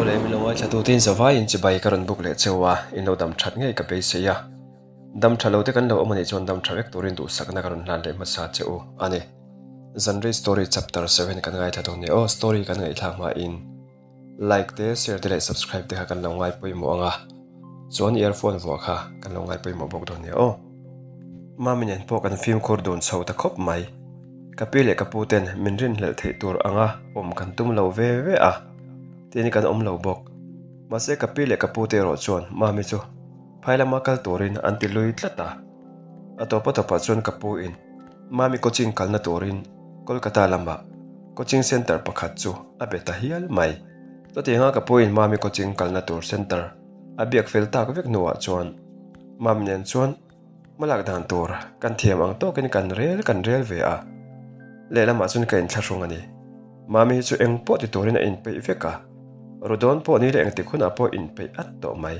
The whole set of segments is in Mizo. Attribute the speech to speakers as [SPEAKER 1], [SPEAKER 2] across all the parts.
[SPEAKER 1] Awle min lo ngaithla tu te in zavai in chibai ka rawn buk leh cheu a, in lo dam that ngei ka beisei a. Dam tha lo te kan lo awm anih chuan dam tha vek turin duhsakna ka rawn hlan leh hmasa che u a ni. Zanrei story chapter 7 kan ngaithla dawn nia aw, story kan ngaihthlak hmain like te share te leh subscribe te kha kan lo ngai pawimawh ang a, chuan earphone vuah kha kan lo ngai pawimawh bawk dawn nia aw. Mami nen pawh kan fimkhur dun chho ta khawp mai. Ka pi leh ka pu ten min rinhlelh theih tur anga awm kan tum lo ve ve a, tin kan awm lo bawk. Mahse ka pi leh ka pu te erawh chuan Mami chu phai lama kal turin an ti lui tlat a. A tawpa tawpah chuan ka pu in Mami coaching kalna turin Kolkata lamah coaching centre pakhat chu a be ta hial mai. Chutianga ka pu in Mami coaching kalna tur centre a biak fel tak vek hnuah chuan Mami nen chuan Hmalak dan tur kan thiam ang tawkin kan rel kan rel ve a, lehlamah chuan ka inthlahrung a ni. Mami hi chu eng pawh ti turin a inpeih vek a, Rudawn pawh ni leh engtik hunah pawh inpeih at tawh mai.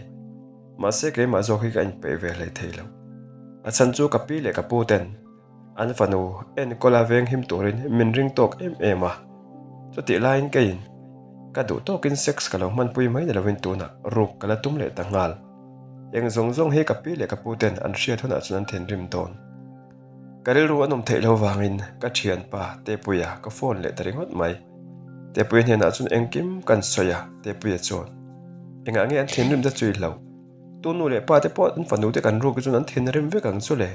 [SPEAKER 1] Mahse keimah zawk hi ka inpeih ve hlei thei lo. A chhan chu ka pi leh ka pu ten an fanu enkawl a venghim turin min ring tawk em em a, chutih laiin keiin ka duh tawkin sex ka lo hmanpui mai ni lovin tunah ruk ka la tum leh ta nghal. Eng zawng zawng hi ka pi leh ka pu ten an hriat hunah chuan an thinrim dawn. Ka rilru an awm theih lo vangin ka thianpa Tepuia ka phone leh ta ringawt mai. Tepuia hnenah chuan engkim kan sawi a, Tepuia chuan, Engah nge an thinrim ta chui hlo? Tu nu leh pa te pawh an fanu te kan ruk hi chuan an thinrim vek ang chu le.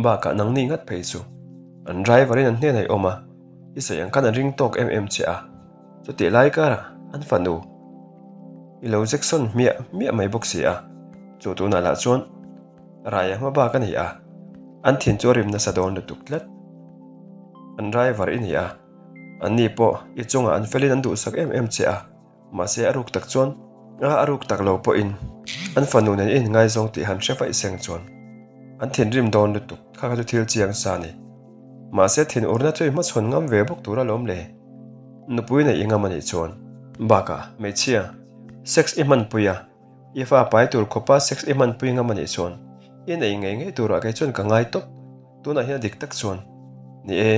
[SPEAKER 1] Bakah nangni ngat phei chu an driver in an hnenah i awm a, i sawi ang khan an ring tawk em em che a. Chutih lai karah an fanu i lo Jackson hmiah hmiah mai bawk si a, chu tunah lah chuan Raya hma bak a ni a, an thin chu a rim nasa dawn lutuk tlat. An driver i ni a, anni pawh i chungah an felin an duhsak em em che a, mahse a ruk tak chuan a a ruk tak lo pawhin an fanu nen i inngaizawng tih han hre vaih seng chuan an thinrim dawn lutuk kha kha chu thil chiang sa a ni. Mahse thin urna chu i hmachhawn ngam ve bawk tur alawm le. Nupui neih i ngam a nih chuan. Bakah, hmeichhia, sex i hmanpui a, i fa pai tur khawpa sex i hmanpui ngam a nih chuan, i nei ngei ngei turah kei chuan ka ngai tawp. Tunah hian a dik tak chuan, Ni e,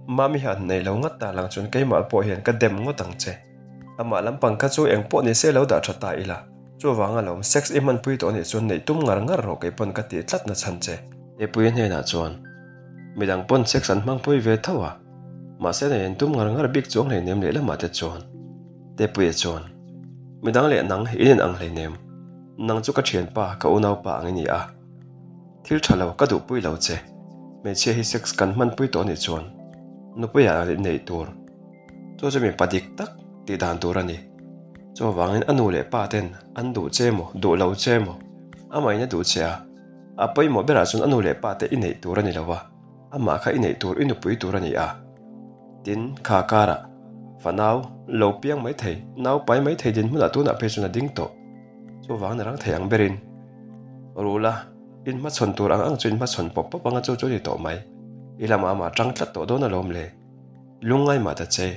[SPEAKER 1] Mami hian nei lo ngat ta lang chuan keimah pawh hian ka dem ngawt ang che. Amah lampang kha chu eng pawh ni se lo dah tha ta ila. Chuvang alawm, sex i hmanpui tawh a nih chuan neih tum ngar ngar rawh kei pawn ka tih tlat na chhan che. Epuia hnenah chuan, Midang pawn sex an hmangpui ve tho a. Mahse nei an tum ngar ngar bik chuang hleinem lehlamah te chuan Tepuia chuan, Midang leh nang in in ang hleinem, nang chu ka thianpa, ka unaupa ang i ni a. Thil tha lo ka duhpui lo che, hmeichhia hi sex kan hmanpui tawh anih chuan nupuia neih tur chu chu mipa dik tak tih dan tur a ni. Chuvangin a nu leh pa ten an duh che maw, duh lo che maw, amahin a duh che a, a pawimawh berah chuan a nu leh pa te i neih tur a ni lo a. Amah kha i neih tur i nupui tur a ni a. Tin, kha karah, fanau, lo piang mai thei, nau pai mai thei dinhmunah tunah phei chuan a ding tawh. Chuvang na rang thei ang berin, Rula, in hmachhawn tur ang ang chu in hmachhawn pawp pawp anga chu chu a ni tawh mai. I lamah amah tang tlat tawh dawn alawm le. Lungngai mah ta che.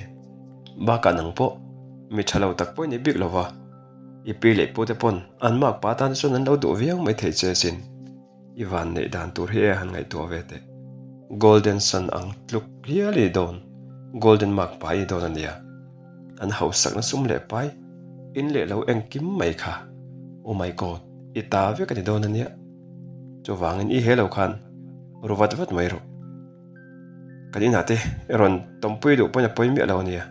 [SPEAKER 1] Bakah nang pawh, mi tha lo tak pawh i ni bik lo va. I pi leh pute pawn an makpa tan chuan an lo duh viau mai thei che sin. I van neih dan tur hi e han ngaihtuah ve teh. Golden Sun ang tluk hial i dawn, Golden Mark pai i dawn a nia. An hausakna sum leh pai, in leh lo engkim mai kha. Oh my God, i ta vek a ni dawn a nia. Chuvangin i he lo khan ru vat vat mai rawh. Kan inah te i rawn tawmpui duh pawhin a pawi miah lo a nia.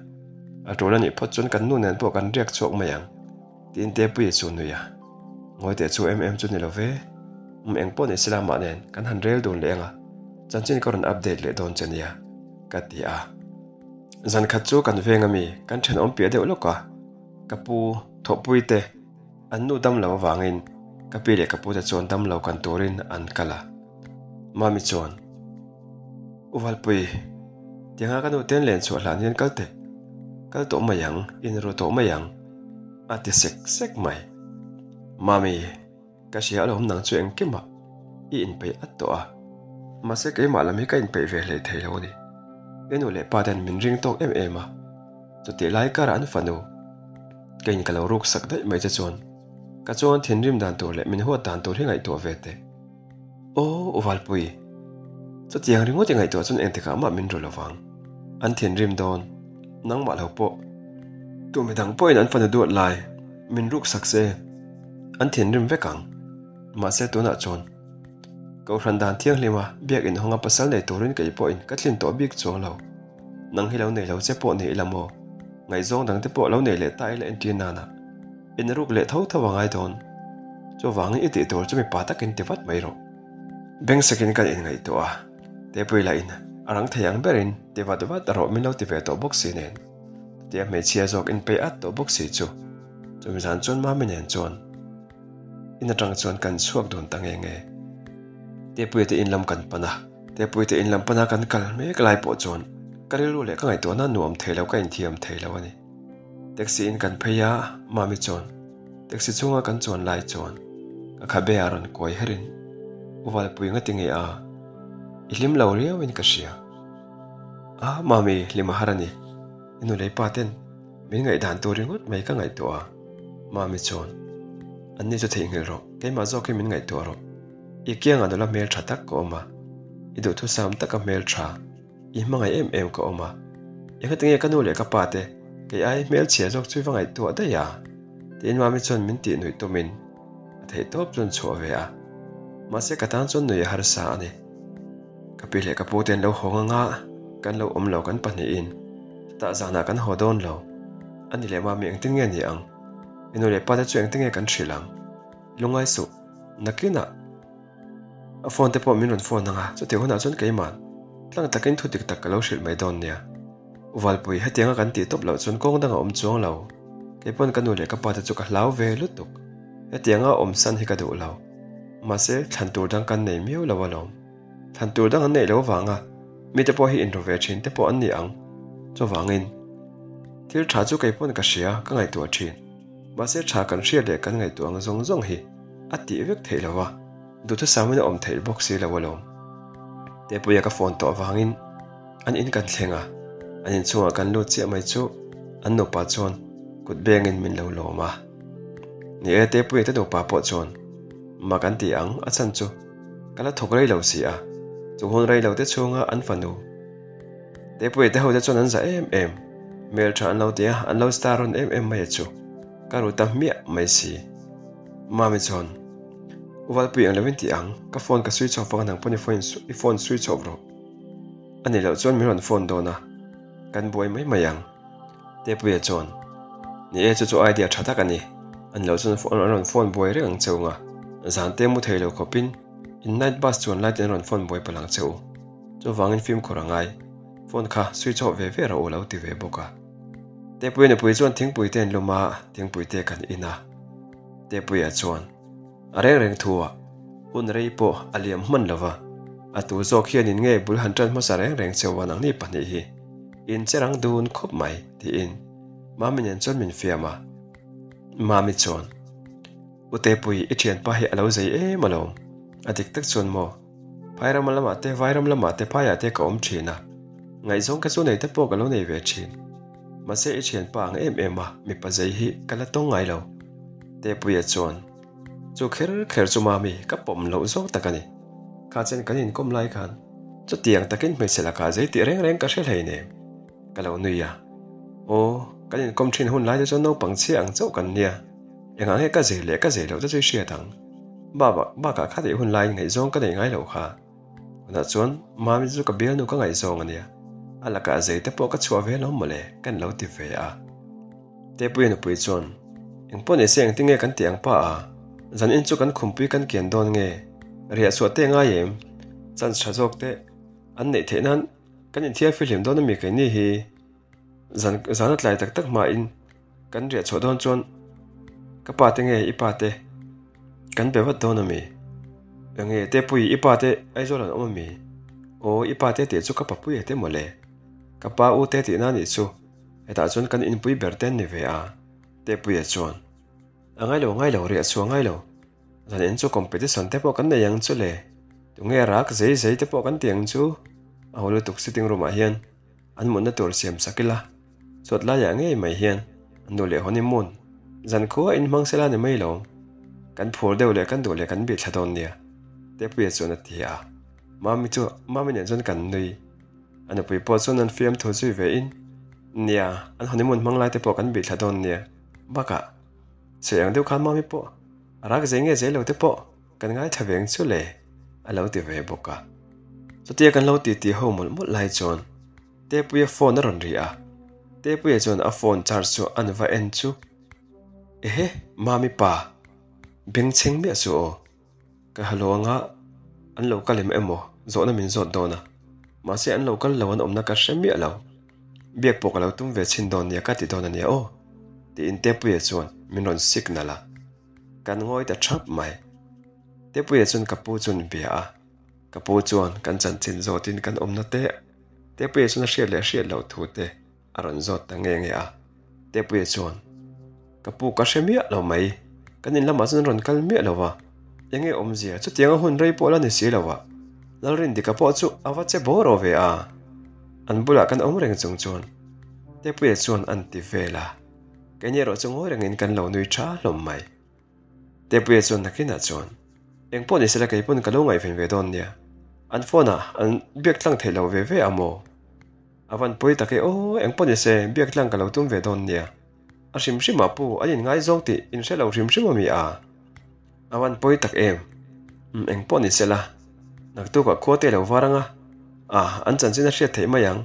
[SPEAKER 1] A tul a nih phawt chuan kan nu nen pawh kan riak chhuak mai ang. Tiin Tepuia chu nui a, Ngawi teh chu em em chu ni lo ve, um eng pawh ni sila mah nen kan han rel dun leh ang a, chanchin ka rawn update leh dawn che nia, ka ti a. Zan khat chu kan veng ami kan thenawm piah deuh lawk a, ka pu thawhpui te an nu dam lo avangin ka pi leh ka pu te chuan dam lo kan turin an kal a. Mami chuan, U Valpui, tianga ka nu ten len chhuah hlan hian kal teh, kal tawh mai ang, inru tawh mai ang, A ti sek sek mai. Mami, ka hria alawm nang chu engkimah i inpeih at tawh a. Mahse keimah lam hi ka inpeih ve hlei thei lo a ni. I nu leh pa ten min ring tawk em em a. Chutih lai karah an fanu keiin ka lo ruk sak daih mai che chuan ka chuan thinrim dan tur leh min huat dan tur hi ngaihtuah ve teh. Aw, U Valpui, chutiang ringawt i ngaihtuah chuan engtikah mah min ru lovang. An thinrim dawn, nangmah lo pawh. Tu midang pawhin an fanu duat lai min ruk sak se, an thinrim vek ang. Mahse tunah chuan Kohhran dan thianghlima biak inhawnga pasal nei turin kei pawhin ka tlin tawh bik chuang lo. Nang hi lo nei lo che pawh ni ila maw? Ngaihzawng dangte pawh lo nei leh ta ila entir nana in ruk leh tho tho a ngai dawn. Chuvangin i tih tur chu mipa takin ti vat mai rawh. Beng sakin kan inngaihtuah a, Tepui lah in a rang thei ang berin ti vat vat rawh min lo ti ve tawh bawk si nen. Tia hmeichhia zawk in pei at tawh bawk si chu. Chumi zan chuan Mami nen chuan in atang chuan kan chhuak dun ta nge nge. Tepuia te in lam kan pan a, Tepuia te in lam pana kan kal mek lai pawh chuan ka rilru leh ka ngaihtuahna nuam thei lo ka inthiam thei lo a ni. Taxi in kan phei a, Mami chuan taxi chhunga kan chuan lai chuan ka khabe ah rawn kuai her in U Valpui nga ti nge a, i hlim lo riau in ka hria. A, Mami, hlim a har a ni. I nu leh pa ten min ngaihdan tur ringawt mai ka ngaihtuah a, Mami chuan an ni chu theihnghilh rawh, keimah zawk hi min ngaihtuah rawh. I kiangah nula hmel tha tak ka awm a, i duhthusam taka hmel tha. I hmangaih em em ka awm a, engati nge ka nu leh ka pa te kei ai hmelchhia zawk chu i va ngaihtuah daih a? Tiin Mami chuan min tih nuih tumin a theih tawp chuan chhuah ve a, mahse ka tan chuan nui a harsa a ni. Ka pi leh ka pu te an lo hawng anga kan lo awm lo kan pahnihin chutah zanah kan haw dawn lo a ni leh Mami engtin nge ni ang? I nu leh pa te chu engtin nge kan hrilh ang? Lungngai suh, nakinah. A phone te pawh min rawn phone ang a, chutiang hunah chuan keimah tlang takin thu dik tak ka lo hrilh mai dawn nia. U Valpui, hetianga kan tih tawp loh chuan kawng dang a awm chuang lo. Kei pawn ka nu leh ka pa te chu ka hlau ve lutuk. Hetianga awm san hi ka duh lo. Mahse, thlan tur dang kan nei miau lo alawm. Thlan tur dang an neih lo vanga mite pawh hi inru ve thin te pawh an ni ang. Chuvangin, thil tha chu kei pawn ka hria, ka ngaihtuah thin. Mahse, tha kan hriat leh kan ngaihtuah ang zawng zawng hi a tih vek theih lo a, duhthusam in a awm theih bawk si lo alawm. Tepuia ka phone tawh avangin an in kan thleng a, an inchhungah kan lut chiah mai chu an nupa chuan kut bengin min lo lawm a. Ni e, Tepuia te nupa pawh chuan mak an ti ang, a chhan chu ka la thawk rei lo si a, chu hun rei lo te chhunga an fanu Tepuia te ho te chuan an za em em, hmeltha an lo ti a, an lo star rawn em em mai a chu, ka ru ta hmiah mai si. Mami chuan, U Valpui ang lovin ti ang, ka phone ka switch off ang nang pawn i phone i phone switch off rawh. A nih loh chuan min rawn phone dawn a, kan buai mai mai ang. Tepuia chuan, Ni e, chu chu idea tha tak a ni. A nih loh chuan an rawn phone buai reng ang che u nga, zan te mu thei lo khawpin in night bus chuan light in an rawn phone buai palh ang che u. Chuvangin fimkhur a ngai, phone kha switch off ve ve rawh u lo ti ve bawk a. Tepuia nupui chuan thingpui te an lum a, thingpui te kan in a. Tepuia chuan a reng reng thu a, hun rei pawh a liam hman lo va, a tu zawk hianin nge bul han tan hmasa reng reng cheu a nangni pahnih hi in che rang dun khawp mai tiin Mami nen chuan min fiam a. Mami chuan, U Tepui, i thianpa hi a lo zei em alawm, a dik tak chuan maw? Phairam lamah te, Vairam lamah te, phaiah te ka awm thin a, ngaihzawng ka chu nei te pawh ka lo nei ve thin. Mahse i thianpa ang em em a, mipa zei hi ka la tawng ngai lo. Tepuia chuan, Chu kher kher chu Mami, ka pawm loh zawk tak a ni. Kha chen kan inkawm lai khan chutiang takin hmeichhe lakah zei tih reng reng ka hre hleinem. Ka lo nui a. Aw, kan inkawm thin hun lai te chuan naupang chhia ang chauh kan nia. Engah nge ka zei leh ka zei loh te chu i hriat ang. Bakah bakah kha tih hun laiin ngaihzawng ka nei ngai loh kha. Tunah chuan Mami chu ka bialnu ka ngaihzawng a nia. A lakah zei te pawh ka chhuah ve lawm mawle kan lo ti ve a. Tepuia nupui chuan, Engpawh ni se engtin nge kan tih ang pa a? Zan in chu kan khumpui kan kian dawn nge? Riah chhuah te ngai em? Chance tha zawk te an neih theih nan kan inthiar fihlim dawn ami keini hi? Zan zana tlai tak tak hmain kan riah chhuah dawn chuan ka pa te nge i pa te kan be vat dawn ami? Enge Tepui i pa te Aizawl an awm ami? Aw i pa te tih chu ka papuia te mawle. Ka pa u te tihna nih chu hetah chuan kan inpui ber te an ni ve a Tepuia chuan a ngailo ngailo riah chhuah ngailo zan in chu competition te pawh kan nei ang chu le tunge rak zei zei te pawh kan ti ang chu a haw lutuk sitting room ah hian An mutna tur siam sak ila, chawt laiah ngei mai hian an nu leh honeymoon zan khua in hmang sela ni mai lo. Kan phur deuh leh kan duh leh kan bih thla dawn nia, Tepuia chuan a ti a. Mami chu Mami nen chuan kan nui. A nupui pawh chuan an fiamthu zui ve in. Nia, an honeymoon hmang lai te pawh kan bih thla dawn nia. Bakah, sawi ang deuh khan Mami pawh a rak zei nge zei lo te pawh kan ngaithla ve ang chu le, a lo ti ve bawk a. Chutia kan lo titi ho mawlh mawlh lai chuan Tepuia phone a rawn ri a, Tepuia chuan a phone charge chu an va en chu, Ehe, Mami pa, bengchheng miah suh aw. Ka halo anga an lo kal em emaw zawhna min zawt dawn a, mahse an lo kal lo an awmna ka hre miah lo. Biak pawh ka lo tum ve chhin dawn nia ka ti dawn a nia aw, tiin Tepuia chuan min rawn signal a. Kan ngawi ta thap mai. Tepuia chuan ka pu chuan bia a, ka pu chuan kan chanchin zawtin kan awmna te Tepuia chuan a hriat leh hriat loh thu te a rawn zawt ta nge nge a. Tepuia chuan, Ka pu ka hre miah lo mai, kan in lamah chuan rawn kal miah lo va, eng nge awmzia chutianga hun rei pawh la ni si lo a, Lalrindika pawh chu a va che bawr aw ve a, an bulah kan awm reng chung chuan Tepuia chuan an ti vel a, keini erawh chu ngawi rengin kan lo nui tha hlawm mai. Tepuia chuan nakinah chuan, Eng pawh ni sela kei pawn ka lo ngaihven ve dawn nia, an phone ah an biak tlang theih lo ve ve a maw? A van pawi tak e aw, eng pawh ni se biak tlang ka lo tum ve dawn nia. A hrim hrim ah pu an inngaizawng tih in hre lo hrim hrim a mi a? A van pawi tak em? Umm eng pawh ni sela, naktukah khua te lo var anga, a an chanchin a hriat theih mai ang.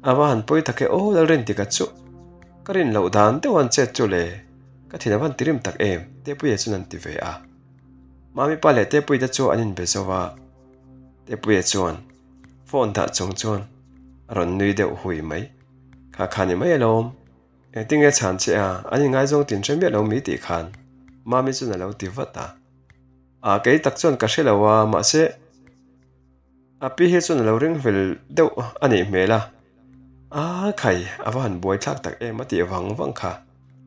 [SPEAKER 1] A va han pawi tak e aw Lalrintika chu ka rin loh dan deuh an chet chu le. Ka thin a van tirim tak em? Tepuia chuan an ti ve a. Mami pa leh Tepuia te chu an inbe zo a. Tepuia chuan phone dah chung chuan a rawn nui deuh hui mai. Kha kha ni mai alawm. Engtinge chhan che a, an inngaizawng tin hre miah lo mi tih khan Mami chuan a lo ti vat a. A kei tak chuan ka hre lo a, mahse A pi hi chuan a lo ring fel deuh a nih hmel a, A khai, a va han buai thlak tak em a tih vang vang kha.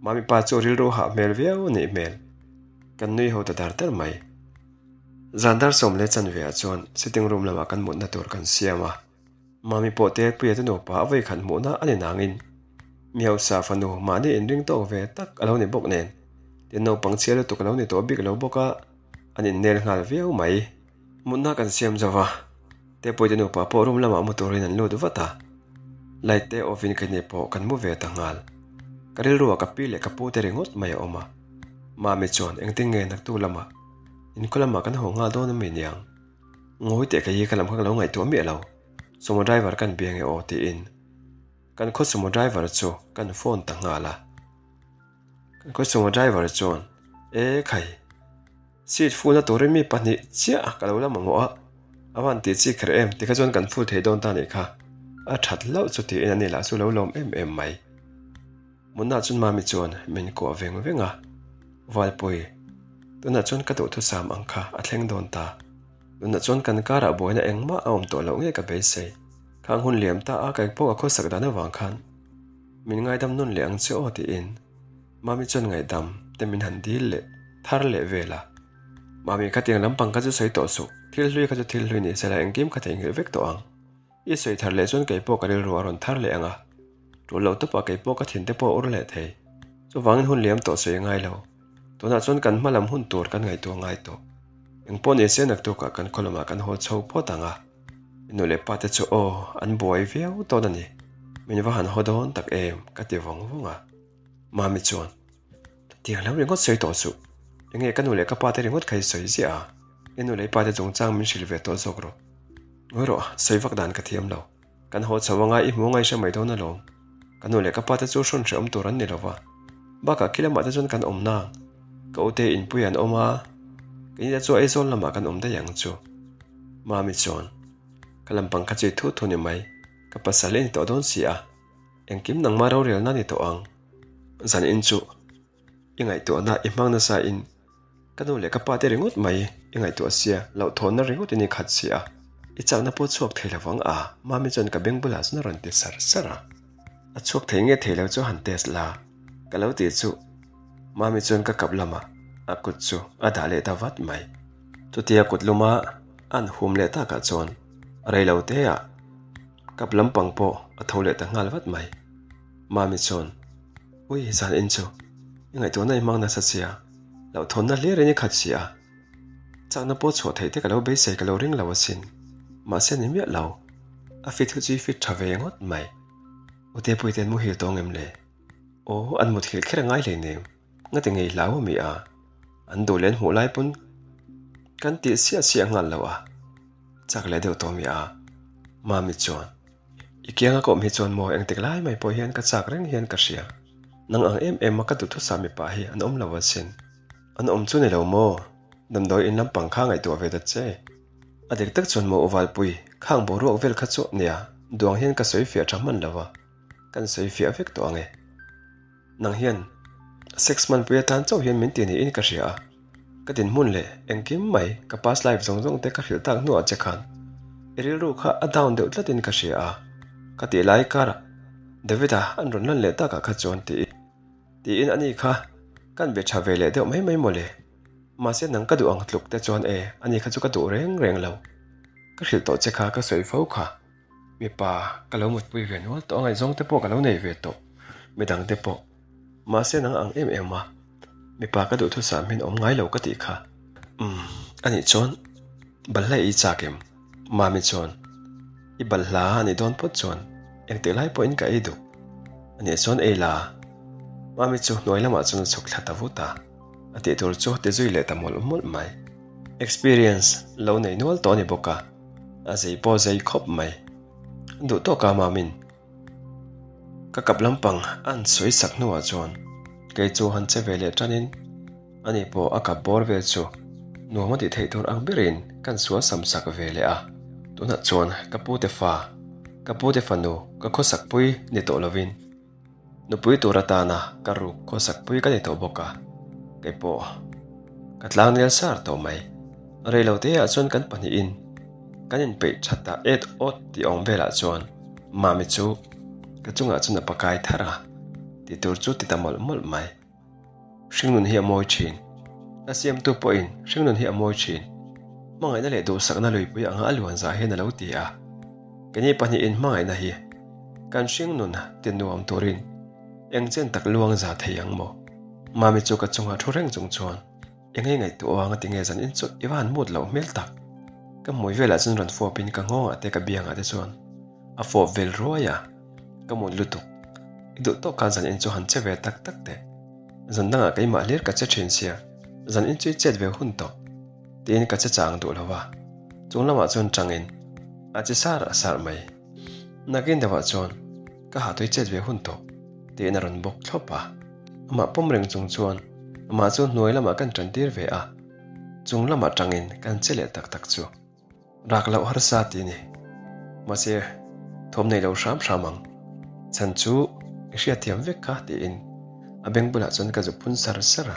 [SPEAKER 1] Mami pa chu rilru hah hmel viau a nih hmel. Kan nui ho ta dar dar mai. Zan dar sawm leh chanve ah chuan sitting room lamah kan mutna tur kan siam a. Mami pawh te Puia te nupa a vawikhat hmuhna a ni nangin mi hausa fanu mahni inring tawk ve tak a lo ni bawk nen, tin naupang chhia lutuk a lo ni tawh bik lo bawk a, an innel nghal viau mai. Mutna kan siam zo va, Tepuite nupa pawh room lamah mu turin an lut vat a, light te off in keini pawh kan mu ve ta nghal. Ka rilruah ka pi leh ka pu te ringawt mai a awm a, Mami chuan engtin nge naktu lamah inkhaw lamah kan haw nghal dawn a mi niang? Ngawi teh kei hi ka lam kha ka lo ngaihtuah miah lo, sumo driver kan bia nge aw tiin kan khaw sumo driver chu kan phone ta nghal a. Kan khaw sumo driver chuan E khai! Seat full-na turin mi pahnih chiah ka lo la mamawh a, a van tih chi kher em tikha chuan kan full thei dawn ta nih kha, a that hlauh chu tiin ani lah chu lo lawm em em mai. Munna chuan Mami chuan min kuah veng veng a, Valpui, tunah chuan ka duhthusam ang kha a thleng dawn ta. Tunah chuan kan karah buaina engmah a awm tawh loh nge ka beisei. Khang hun liam ta a ka engpawh ka khawsak dan avang khan min ngaidam nawn leh ang che aw tiin Mami chuan ngaihdam te min han dil leh thar leh vel a. Mami khatiang lampang kha chu sawi tawh suh, thil hlui kha chu thil hlui ni sela engkim kha theihnghilh vek tawh ang. I sawi thar leh chuan kei pawh ka rilru a rawn thar leh ang a. Tul lo tawpah kei pawh ka thin te pawh a ur leh thei. Chuvangin hun liam tawh sawi a ngai lo. Tunah chuan kan hma lam hun tur kan ngaihtuah ngai tawh. Engpawh ni se naktukah kan khaw lamah kan haw chho phawt ang a. I nu leh pa te chu aw an buai viau dawn a ni. Min va han haw dawn tak em ka ti vawng vawng a. Mami chuan, Tiang lo ringawt sawi tawh suh. Enge ka nu leh ka pa te ringawt kha i sawi ziah a? I nu leh i pa te chungchang min hrilh ve tawh zawk rawh. Ngawi rawh, sawi vak dan ka thiam lo. Kan haw chho anga i hmu anga i hre mai dawn alawm. Ka nu leh ka pa te chu hrawn hrehawm tur an ni lo va. Bakah khi lamah te chuan kan awm nang. Ka ute inpui an awm a, keini te chu Aizawl lamah kan awm daih ang chu. Mami chuan, Ka lampang kha chu i thu thu ni mai. Ka pasal i ni tawh dawn si a. Engkim nangmah rorelna ni tawh ang. Zan in chu i ngaihtuahna i hmang nasa in ka nu leh ka pa te ringawt mai i ngaihtuah sia, hlauhthawnna ringawt in i khat si a, i chakna pawh chhuak thei lovang a, Mami chuan ka beng bulah chuan a rawn ti sar sar a. A chhuak thei nge thei lo chu han test la ka lo ti chu Mami chuan ka kap lamah a kut chu a dah leh ta vat mai. Chutia kut luma an hum leh takah chuan rei lo te ah Kap lampang pawh a tho leh ta nghal vat mai. Mami chuan, Ui, zan in chu i ngaihtuahna i hmang nasa sia, hlauhthawnna hlir in i khat si a. Chakna pawh chhuah theih te ka lo beisei ka lo ring lo asin. Mahse ni miah lo, a fit hu chu i fit tha ve ngawt mai. U Tepuii te an muhil tawng em le? Aw, an muthilh kher a ngai hleinem, ngati ngei hlau a mi a? An duh leh an hmuh lai pawn kan tih siah siah nghal lo a, chak leh deuh tawh mi a? Mami chuan, I kianga ka awm hi chuan maw engtik lai mai pawh hian ka chak reng hian ka hria, nang ang em em a ka duhthusah mipa hi an awm lo asin. An awm chu ni lo maw? Damdawi in lampang kha ngaihtuah ve ta che. A dik tak chuan maw U Valpui, khang boruak vel kha chu nia, duang hian ka sawi fiah tha hman lo a, kan sawi fiah vek tawh ang e. Nang hian sex hmanpui atan chauh hian min ti niin ka hria a, ka dinhmun leh engkim mai ka past life zawng zawng te ka hrilh tak hnuah che khan i rilru kha a down deuh tlatin ka hria a, ka tih lai karah David-a an rawn lan leh takah kha chuan tiin tiin ani kha kan be tha ve leh deuh mai mai mawle. Mahse nang ka duh ang tluk te chuan e, ani kha chu ka duh reng reng lo. Ka hrilh tawh che kha ka sawi fo kha. Mipa ka lo mutpui ve nual tawh a ngaihzawng te pawh ka lo nei ve tawh, midang te pawh. Mahse nang ang em em a, mipa ka duh thusam hian awm ngai lo ka tih kha. Umm, anih chuan balhla i chak em? Mami chuan, I balhla a nih dawn phawt chuan engtik lai pawhin ka ei duh. Anih chuan ei la. Mami chu hnuai lamah chuan a chhuk thla ta vut a. A tih tur chu ti zui leh ta mawlh mawlh mai. Experience lo nei nual tawh a ni bawk a, a zei pawh zei khawp mai. Duh tawk a Mamin ka kap lampang a an sawi sak hnuah chuan kei chu han che ve leh tanin ani pawh a kap bawr vel chu nuam a tih theih tur ang berin kan sual sam sak ve leh a. Tunah chuan ka pute fa, ka pute fanu ka khawsakpui ni tawh lovin, Nupui tur atana ka ruk khawsak pui ka ni tawh bawk a, kei pawh ka tlang nel sar tawh mai. Reilo te ah chuan kan pahnihin kan inpeih that ta et awt tih awm velah chuan Mami chu ka chungah chuan a pakai thar a, tih tur chu ti ta mawlh mawlh mai. Hringnun hi a mawi thin. A siamtu pawhin hringnun hi a mawi thin. Hmangaihna leh duhsakna luipui anga a luan zah hian a lo ti a. Keini pahnihin hmangaihna hi kan hringnun ti nuam turin eng chen tak luang za thei ang maw? Mami chu ka chungah thu reng chung chuan eng nge ngaihtuah ang a ti nge zan in chu i va han mut loh hmel tak. Ka hmui velah chuan rawn fawpin ka nghawngah te ka biangah te chuan a fawp vel ruai a. Ka mut lutuk. I duh tawk khan zan in chu han che ve tak tak teh. Zan dangah keimah hlir ka che thin sia, zan in chu i chet ve hun tawh. Tiin ka che chang duh lo va. Chung lamah chuan tangin a che sar a sar mai. Nakin deuhah chuan ka ha tui chet ve hun tawh tiin a rawn bawk thlawp a. Amah pawm reng chung chuan amah chu hnuai lamah kan tan tir ve a. Chung lamah tangin kan che leh tak tak chu. Rak loh harsa ti ni. Mahse, thawm nei lo hram hram ang. Chhan chu i hriatthiam vek kha tiin a beng bulah chuan ka zu phun sar sar a.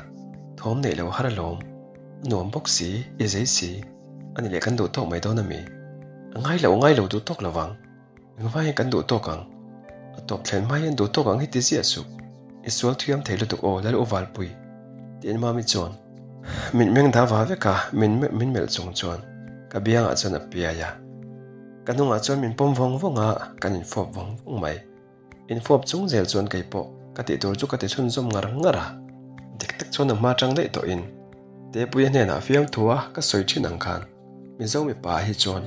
[SPEAKER 1] Thawm neih lo har alawm. A nuam bawk si, i zei si. Ani leh kan duh tawk mai dawn a mi? A ngai lo, ngai lo duh tawk lo vang. Engvai hian kan duh tawk ang? A tawp thlen hma hian duh tawk ang hi ti ziah suh. I sual thiam thei lutuk aw Lal Uvalpui, tiin Mami chuan min meng dah va vek a, min min melh chung chuan ka biangah chuan a piai a. Ka hnungah chuan min pawm vawng vawng a, kan infawp vawng vawng mai. Infawp chung zel chuan kei pawh ka tih tur chu ka ti chhunzawm ngar ngar a. Dik tak chuan a hma tang daih tawhin Tepuia hnenah fiamthua ka sawi thin ang khan. Mizo mipa hi chuan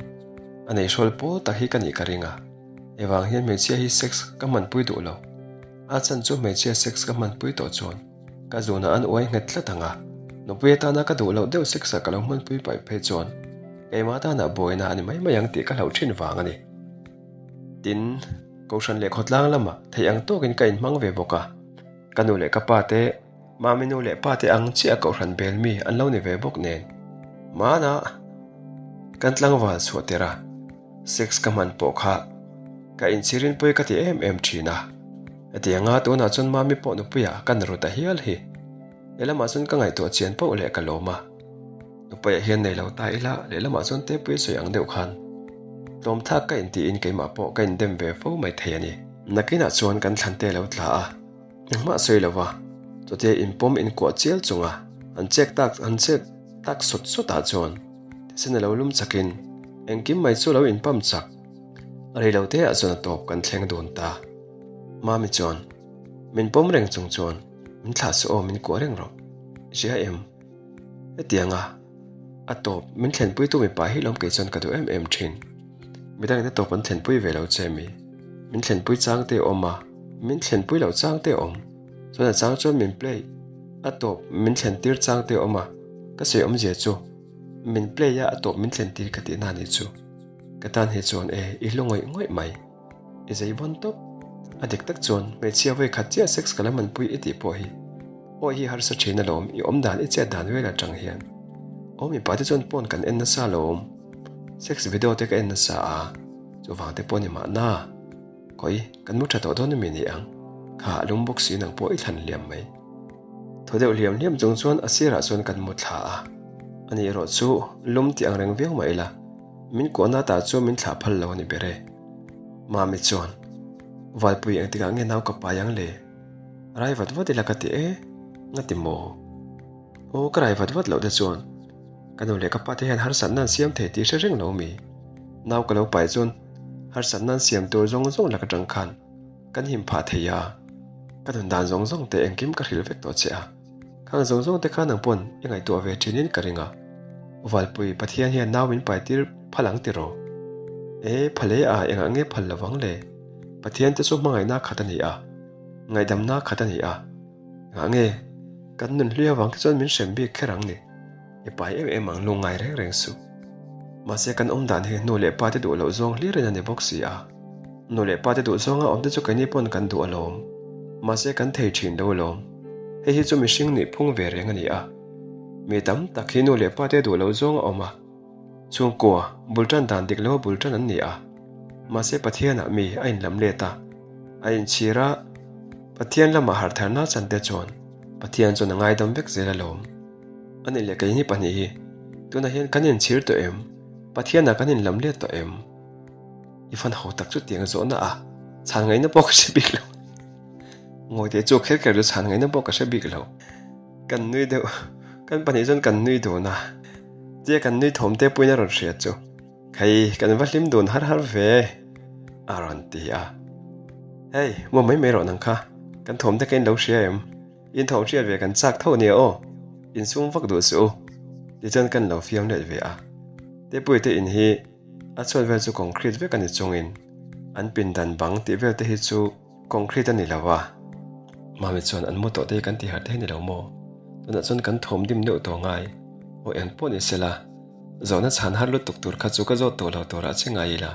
[SPEAKER 1] a nei hrawl pawl tak hi ka nih ka ring a, evang hian hmeichhia hi sex ka hmanpui duh lo. A chhan chu hmeichhia sex ka hmanpui tawh chuan ka zunah an uai nghet tlat ang a, nupui atana ka duh loh deuh sex ah ka lo hmanpui paih phei chuan keimah tanah buaina a ni mai mai ang tih ka hlauh thin vang a ni. Tin, Kohhran leh khawtlang lamah theih ang tawkin ka inhmang ve bawk a, ka nu leh ka pa te, Mami nu leh pa te ang chiah kohhran bel mi an lo ni ve bawk nen. Mana kan tlangval chhuah tir a, sex ka hman pawh kha ka inchhirin pui ka ti em em thin a. Hetianga tunah chuan Mami pawh nupuiah ka na ru ta hial hi. Lehlamah chuan ka ngaihtuah chian poh leh ka lawm a. Nupuiah hian nei lo ta ila lehlamah chuan Tepui sawi ang deuh khan tlawm thak ka intiin keimah pawh ka indem ve fo mai thei a ni. Nakinah chuan kan thlante lo tla a. Engmah sawi lo va, chutia inpawm inkuah chial chunga an chek tak an chek tak sawt sawt ah chuan thisen a lo lum chakin engkim mai chu lo inpam chak. A rei lo te ah chuan a tawp kan thleng dun ta. Mami chuan min pawm reng chung chuan min thlah suh aw min kuah reng rawh. I hria em? Hetianga a tawp min thlenpuitu mipa hi lawm kei chuan ka duh em em thin. Midangin a tawp an thlenpui ve lo che mi? Min thlenpui chang te awm a, min thlenpui loh chang te awm. Chuan a chang chuan min play a tawp min thlen tir chang te awm a, ka sawi awmzia chu min play a a tawp min thlen tir ka tihna a nih chu. Ka tan hi chuan e i hlu ngawih ngawih mai. I zei bawn tawp. A dik tak chuan hmeichhia vawi khat chiah sex ka la hmanpui i tih pawh hi awi hi harsa thin alawm i awm dan i chet dan vel atang hian. Aw mipa te chuan pawn kan en nasa alawm. Sex video te ka en nasa a, chuvang te pawh ni mahna. Khawi, kan mu tha tawh dawn ami ni ang? Kha a lum bawk si nang pawh i thlan hliam mai. Thaw deuh hliam hliam chung chuan a sirah chuan kan mu thla a. Ani erawh chu lum tih ang reng viau mah ila, min kuahna tah chuan min thlah phal lo a ni ber e. Mami chuan, Valpui engtikah nge nau ka pai ang le? Rai vat vat ila ka ti e, nga ti maw? Aw ka rai vat vat loh te chuan ka nu leh ka pa te hian harsatna an siam thei tih hre reng lo mi? Nau ka lo pai chuan harsatna an siam tur zawng zawng lak atang khan kan him phah thei a, ka nun dan zawng zawng te engkim ka hrilh vek tawh che a, khang zawng zawng te kha nang pawn i ngaihtuah ve thin in ka ring a, Valpui Pathian hian nau min pai tir phal ang tiraw? E, phal e a, engah nge phal lovang le? Pathian te chu hmangaihna khat a ni a, ngaihdamna khat a ni a, engah nge kan nun hlui avang te chuan min hrem bik kher ang ni? I pai em em ang lungngai reng reng suh. Mahse kan awm dan hi nu leh pa te duh loh zawng hlir in a ni bawk si a. Nu leh pa te duh zawnga awm te chu keini pawn kan duh alawm. Mahse kan thei thin lo alawm. Hei hi chu mihring nih phung ve reng a ni a. Mi tam tak hi nu leh pa te duh loh zawng a awm a. Chhungkua bul tan dan dik lo a bul tan an ni a. Mahse Pathianah mi a inlam let a. A inchhir a, Pathian lamah harhtharna chan te chuan Pathian chuan a ngaidam vek zel alawm. A nih leh keini pahnih hi tunah hian kan inchhir tawh em? Pathianah kan inlam let tawh em? I fan ho tak chu tiang zawhna a chhan ngaihna pawh ka hre bik lo. Ngawi teh chu kher kher chu chhan ngaihna pawh ka hre bik lo. Kan nui deuh, kan pahnih chuan kan nui dun a. Tia kan nui thawm te puiin a rawn hria chu. Hei, kan va hlim dun har har ve, a rawn ti a. Hei, maw mai mai rawh nang kha, kan thawm te ka in lo hria em? In thawm hriat ve kan chak tho nia aw, insum vak duh suh u, tichuan kan lo fiam let ve a. Tepui te in hi a chhuat vel chu concrete vek a ni chungin an pindan bang tih vel te hi chu concrete a ni lo a. Mami chuan an mu tawh te hi kan ti harh te hi ni lo maw? Tunah chuan kan thawm dim deuh tawh ngai aw eng pawh ni sela, zawhna chhan har lutuk tur kha chu ka zawt tawh lo turah che ngai ila,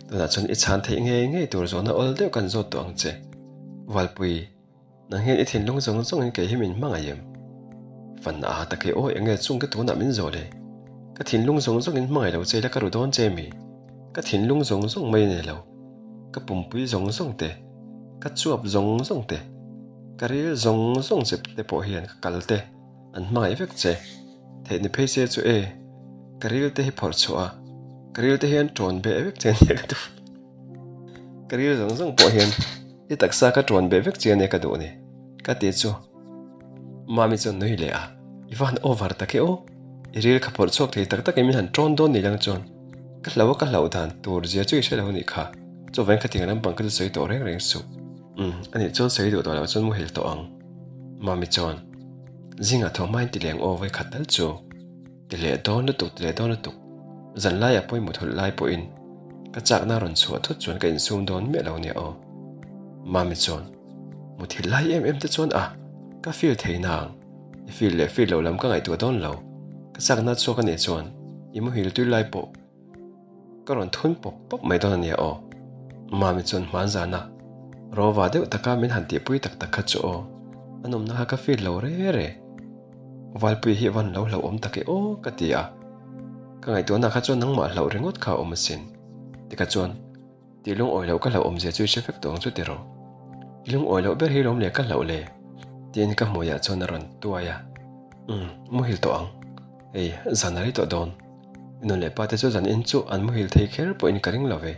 [SPEAKER 1] tunah chuan i chhan theih ngei ngei tur zawhna awl deuh kan zawt tawh ang che. Valpui. Nang hian i thinlung zawng zawngin kei hi min hmangaih em? Fan a ta kei awi enge chung ka tunah min zawh le? Ka thinlung zawng zawngin hmangaih lo che ila ka ru dawn che mi? Ka thinlung zawng zawng mai a nei lo. Ka pumpui zawng zawng te, ka chuap zawng zawng te, ka ril zawng zawng che te pawh hian ka kal te an hmangaih vek che. Theih ni phei se chu e, ka ril te hi phawrh chhuah a, ka ril te hian ṭawn beh vek che nia ka duh. Ka ril zawng zawng pawh hian i taksa ka ṭuan beh vek che ania ka duh ni, ka ti chu. Mami chuan nui leh a, I va han over tak e aw, i ril kha phawrh chhuak thei tak takin min han ṭawn dawn ni lang chuan ka hlo a ka hlauh dan tur zia chu i hre lo nih kha, chuvangin khatiang lampang ka chu sawi tawh reng reng suh. Umm, anih chuan sawi duh tawh loh chuan muhil tawh ang. Mami chuan, Zingah thaw hmain ti leng aw vawikhat tal chu. Ti leh dawn lutuk, ti leh dawn lutuk. Zan laiah pawimawh thulh lai pawhin ka chakna rawn chhuah thut chuan ka insum dawn miah lo nia aw. Mami chuan, Muthilh lai em em te chuan a, ka feel thei nang. I feel leh feel loh lam ka ngaihtuah dawn lo. Ka chakna chhuak a nih chuan i muhil tui lai pawh ka rawn thun pawp pawp mai dawn a nia aw. Mami chuan hman zana rawva deuh taka min han tihpui tak tak kha chu aw, a nawmna kha ka feel lo re re. Valpui hi van lo hlauhawm tak e aw ka ti a, ka ngaihtuahna kha chuan nangmah hlauh ringawt kha a awm asin. Tikha chuan tih lungawi loh ka hlauhawm zia chu i hre vek tawh ang chu tiraw? I lungawi loh ber hi lawm leh ka hlauh le? Tiin ka hmuiah chuan a rawn tuai a, Umm, muhil tawh ang. Hei, zan a rei tawh dawn. I nu leh pa te chu zan in chu an muhil thei kher pawhin ka ring lo ve.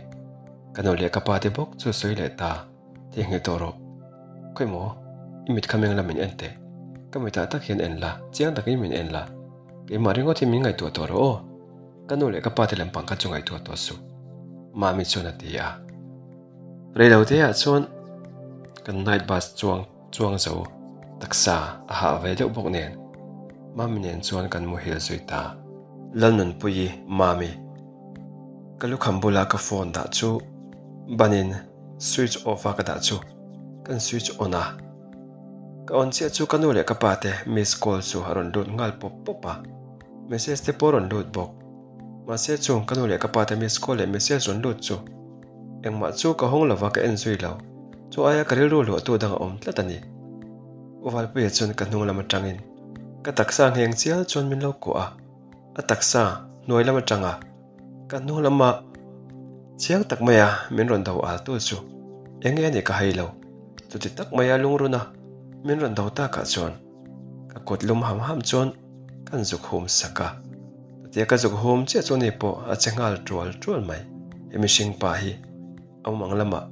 [SPEAKER 1] Ka nu leh ka pa te bawk chu sawi leh ta. Theihnghilh tawh rawh. Khawi maw? I mit kha meng la min en teh. Ka mitah tak hian en la, chiang takin min en la. Keimah ringawt hi min ngaihtuah tawh rawh aw. Ka nu leh ka pa te lampang kha chu ngaihtuah tawh suh. Mami chuan a ti a. Reilo te ah chuan kan night bus chuang chuang zo taksa a hah ve deuh bawk nen Mami nen chuan kan muhil zui ta. Lalnunpuii, Mami. Ka lukham bula ka phone dah chu banin. Switch off a ka dah chu kan switch on a. Ka on chiah chu ka nu leh ka pa te miss call chu a rawn lut nghal pawp pawp a. Message te pawh a rawn lut bawk. Mahse chung ka nu leh ka pa te miss call leh message rawn lut chu engmah chu ka hawng lova ka en zui lo. Chu aia ka rilru luahtu dang a awm tlat a ni. U Valpuia chuan ka hnung lam atangin ka taksa ngheng chial chuan min lo kuah a. A taksa hnuai lam atanga ka hnung lama chiang tak maia min rawn do al tu chu eng nge a nih ka hai lo. Chuti tak maia lungruna min rawn do takah chuan ka kut lum ham ham chuan kan zuk hum sak a. Chutia ka zuk hum chiah chu ni pawh a che nghal tual tual mai. He mihring pa hi a awm ang lamah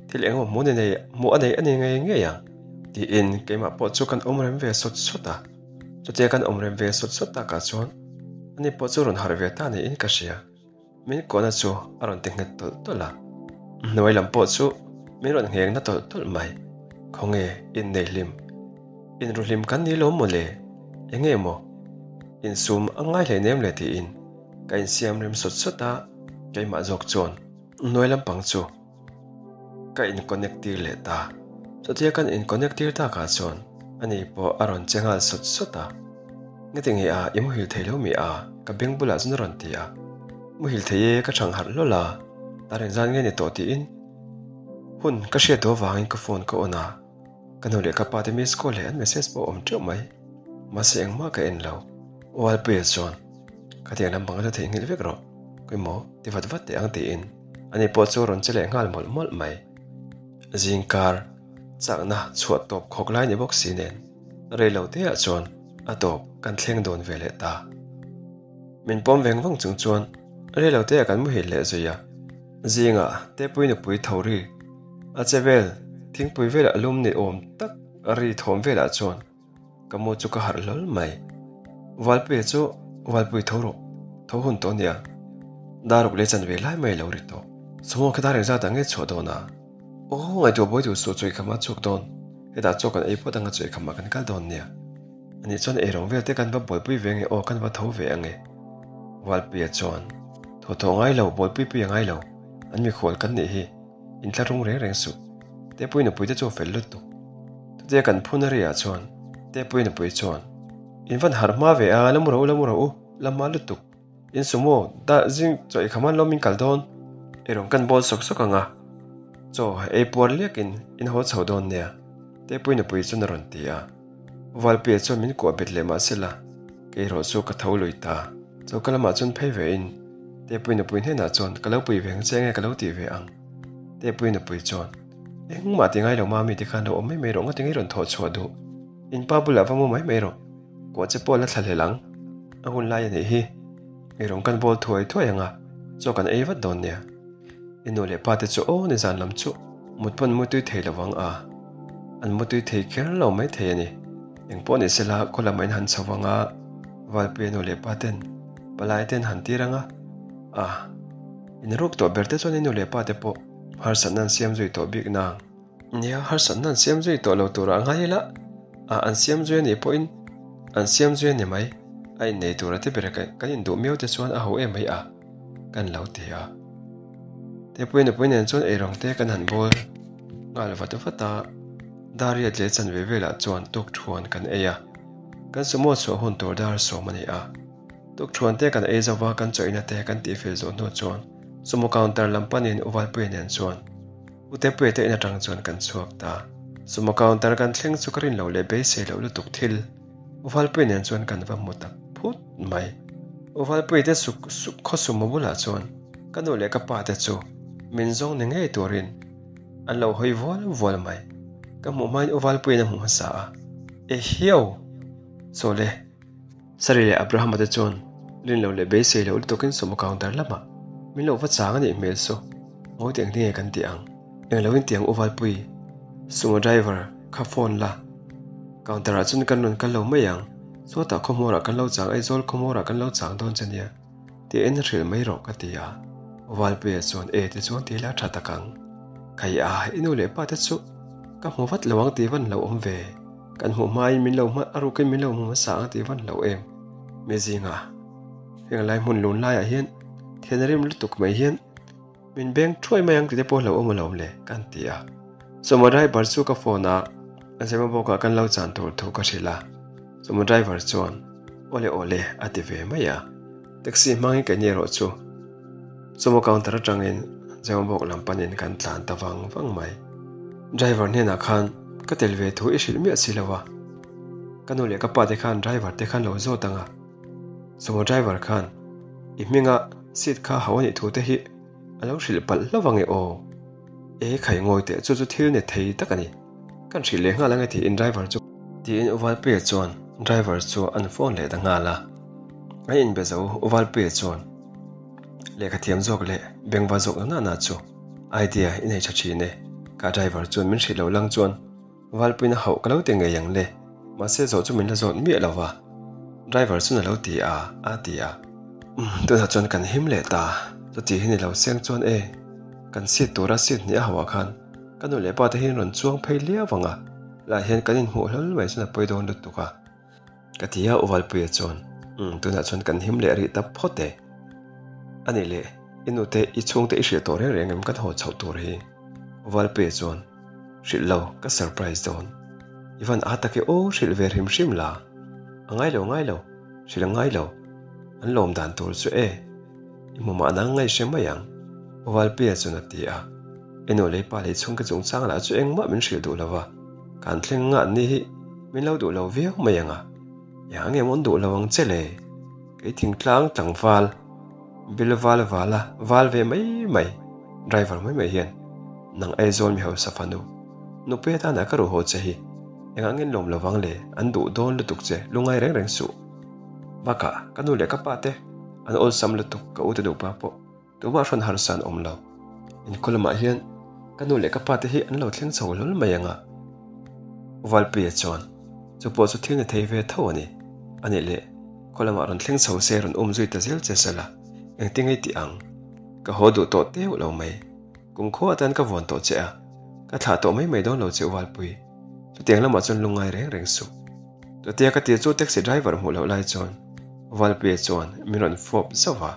[SPEAKER 1] thil engemaw hmuh ni nei hmuh a nei a ni ngei ngei ang tiin keimah pawh chu kan awm rem ve sawt sawt a. Chutia kan awm rem ve sawt sawt takah chuan ani pawh chu rawn harh ve ta niin ka hria. Min kuahna chu a rawn ti nghet tawlh tawlh a, hnuai lam pawh chu min rawn ngheng na tawlh tawlh mai. Khawnge innei hlim, inru hlim kan ni lo maw le? Enge maw insum a ngai hleinem le tiin ka insiam rem sawt sawt a, keimah zawk chuan hnuai lampang chu Ka in connect tir leh ta. Chutia kan in connect tir takah chuan ani pawh a rawn che nghal sawt sawt a. Ngati nge a, i muhil thei lo mi a? Ka beng bulah chuan a rawn ti a. Muhil thei e, ka thang harh hlawl a, tar engzan nge ni tawh tiin hun ka hriat duh avangin ka phone ka on a. Ka nu leh ka pa te miss call leh an message pawh a awm teuh mai. Mahse engmah ka en lo. Ualpuia chuan, Khatiang lampang chu theihnghilh vek rawh, khawimaw ti vat vat teh ang tiin. Ani pawh chu rawn che leh nghal mawlh mawlh mai. Zingkar chakna chhuah tawp khawk lai ni bawk si nen rei lo te ah chuan a tawp kan thleng dawn ve leh ta. Min pawm veng vang chung chuan rei lo te ah kan muhil leh zui a. Zingah Tepui nupui tho ri a che vel thingpui velah lum ni awm tak ri thawm velah chuan Ka mu chu ka harh hlawl mai. Valpuia chu Valpui tho rawh, tho hun tawh nia. Daruk leh chanve lai mai lo ri tawh. Sawmhaw khi dar engzat ah nge chhuah dawn a? Aw, ngaihtuah buai duh suh chawi kham a chhuak dawn. Hetah chaw kan ei phawt anga chawi kham ah kan kal dawn nia. Ani chuan eirawng vel te kan va buaipui ve nge aw kan va tho ve ange. Valpuia chuan, Thaw thaw ngai lo, buaipui pui a ngai lo. An mikhual kan nih hi. Intlarung reng reng suh. Tepui nupui te chu a fel lutuk. Chutia kan phun a riah chuan Tepui nupui chuan, In van harh hma ve a, la mu rawh u, la mu rawh u, la hma lutuk. In sumo dah zing chaw ei khaman lawm in kal dawn. Ei rawn kan bawl sawk sawk ang a, chaw ei puar liakin in haw chho dawn nia, Tepui nupui chuan a rawn ti a. Valpuia chuan min kuah bet leh mah sela, kei erawh chu ka tho lui ta. Choka lamah chuan phei ve in, Tepui nupui hnenah chuan ka lo pui ve ang che nge ka lo tih ve ang? Tepui nupui chuan, Engmah ti ngai lo mami ti khan lo awm mai mai rawh ngawt eng i rawn thawh chhuah duh. In pa bulah va mu mai mai rawh. Kuah che pawh la thla hlel ang. A hun lai a nih hi. Ei rawn kan bawl thuai thuai ang a, chaw kan ei vat dawn nia. I nu leh pa te chu aw nizan lam chu mut pawn mutui thei lo vang a, an mutui thei kher lo mai thei a ni. Engpawh ni sela khaw lamah in han chho vang a, Valpuia nu leh pa ten palai ten han tir ang a, a in ruk tawh ber te chuan i nu leh pa te pawh harsatna an siam zui tawh bik nang. Nia, harsatna an siam zui tawh lo turah a ngai ila, a an siam zui a nih pawhin an siam zui a ni mai, a innei tura te ber kan induh miau te chuan a ho em mai a. Kan lo ti a. Tepui nupui nen chuan eirawng te kan han bawl nghal vat vat a, Dariat leh chanve velah chuan tukthuan kan ei a. Kan sumo chhuah hun tur dar sawm a ni a. Tukthuan te kan ei zauh a, kan chawihna te kan tihfel zawh hnu chuan sumo counter lam panin U Valpuia nen chuan U Tepuia te in atang chuan kan chhuak ta. Sumo counter kan thleng chu ka rin loh leh beisei loh lutuk thil U Valpuia nen chuan kan va hmu tak phut mai. U Valpuia te suk suk khaw sumo bulah chuan ka nu leh ka pa te chu min zawng ni ngei turin an lo hawi vual vual mai. Ka hmuh hmain U Valpuia'n a hmu hmasa a, E hiau! Chaw le! Sari leh Abrahama te chuan rin lo leh beisei loh lutukin sumo counter lamah min lo va chang a nih hmel saw ngawi teh engtin nge kan tih ang? Eng lo in tiang U Valpui, sumo driver kha phone la, counter ah chuan kan rawn kal lo mai ang, sawtah khawhmawrah kan lo chang Aizawl khawhmawrah kan lo chang dawn che nia tiin hrilh mai rawh ka ti a, U Valpuia chuan e ti chuan ti ila tha tak ang, Khai a, i nu leh pa te chu ka hmu vat lo ang tih van lo awm ve. Kan hmuh hmain min lo hma a rukin min lo hmu hmasa ang tih van lo em? Mi zinga heng lai hmun lun laiah hian thian rim lutuk mai hian Min beng thuai mai ang tih te pawh hlauh awm alawm le, kan ti a. Sumo driver chu ka phone a, Zemabawk ah kan lo chan tur thu ka hrilh a. Sumo driver chuan, Awle awle, a ti ve mai a. Taxi hmangin keini erawh chu Sumo counter atangin Zemabawk lam panin kan tlan ta vang vang mai. Driver hnenah khan ka tel ve thu i hrilh miah si lo a. Ka nu leh ka pa te khan driver te khan lo zawt ang a. Sumo driver khan i hminga seat kha hau a nih thu te hi a lo hrilh palh hlauh ange aw. E khai ngawi teh chu chu thil ni thei tak a ni. Kan hrilh leh nghal ange tiin driver chu. Tiin U Valpuia chuan driver chu an phone leh ta nghal a. An inbe zo U Valpuia chuan lehkha thiam zawk leh bengva zawk na nana chu idea i nei tha thin e. Ka driver chuan min hrilh lo lang chuan Valpuina hauh ka lo ti ngei ang le, mahse zawh chu min la zawt miah lo va, driver chuan a lo ti a, a ti a. Umm, tunah chuan kan him leh ta, chuti hi ni lo seng chuan e, kan seat tura seat hnih a hauhah khan ka nu leh pa te hian rawn chuang phei liau ang a, lah hian kan inhmuh hlawl mai chuan a pawi dawn lutuk a. Ka ti a, U Valpuia chuan, Umm, tunah chuan kan him leh rih ta phawt e. A nih leh, i nute, i chhungte i hrilh tawh reng reng em kan haw chhoh tur hi? U Valpuia chuan, Hrilh lo, ka surprise dawn. I van a tak e aw, hrilh ve hrim hrim la. A ngai lo, ngai lo, hrilh a ngai lo. An lawm dan tur chu e. I hmu mahna ngai hre mai ang, U Valpuia chuan a ti a. I nu leh i pa leh i chhungte chungchang lah chu engmah min hrilh duh lo va. Kan thleng ngah ni hi min lo duh lo viau mai ang a, eng nge mawn duh lo ang che le? Kei thingtlang tlangval, bil val vala val ve mai mai, driver mai mai hian nang Aizawl mi hausa fanu, nupui atana ka ruh haw che hi engah nge lawm lo vang le, an duh dawn lutuk che, lungai reng reng suh. Bakah ka nu leh ka pa te an awlsam lutuk ka ute nupa pawh. Tumah hrawn harsa an awm lo. Inkhaw lamah hian ka nu leh ka pa te hi an lo thleng chho hlawl mai ang a. Valpuia chuan, Chu pawh chu thil ni thei ve tho a ni. A nih leh, khaw lamah rawn thleng chho se rawn um zui ta zel che sela, engtin ngei tih ang? Ka haw duh tawh teuh lo mai. Kum khua atan ka vuan tawh che a, ka thlah tawh mai mai dawn lo che u Valpui. Chutiang lamah chuan lungngai reng reng suh. Chutia ka tir chu taxi driver hmuh loh lai chuan Valpuia chuan min rawn fawp zauh a.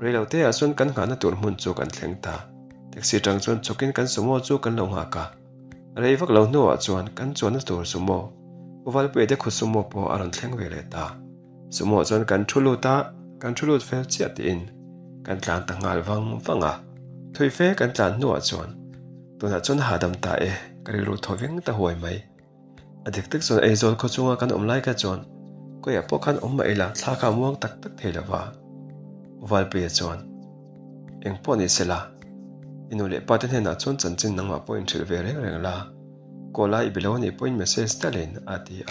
[SPEAKER 1] Reiloteah chuan kan nghahna tur hmun chu kan thleng ta. Taxi tang chuan chawkin kan sumo chu kan lo nghak a. Rei vak lo hnuah chuan kan chuanna tur sumo, U Valpuia te khaw sumo pawh a rawn thleng ve leh ta. Sumo chuan kan thu lut a, kan thu lut fel chiah tiin kan tlan ta nghal vang vang a. Thui fe kan tlan hnuah chuan tunah chuan hahdam ta e, ka rilru thaw veng ta huai mai. A dik tak chuan Aizawl khaw chunga kan awm lai kha chuan kawihah pawh khan awm mah ila thla kha a muang tak tak thei lo va. Valpuia chuan, Eng pawh ni se la, i nu leh pa te hnenah chuan chanchin nangmah pawh inhrilh ve reng reng la, call a i be lo anih pawhin message talin a ti a.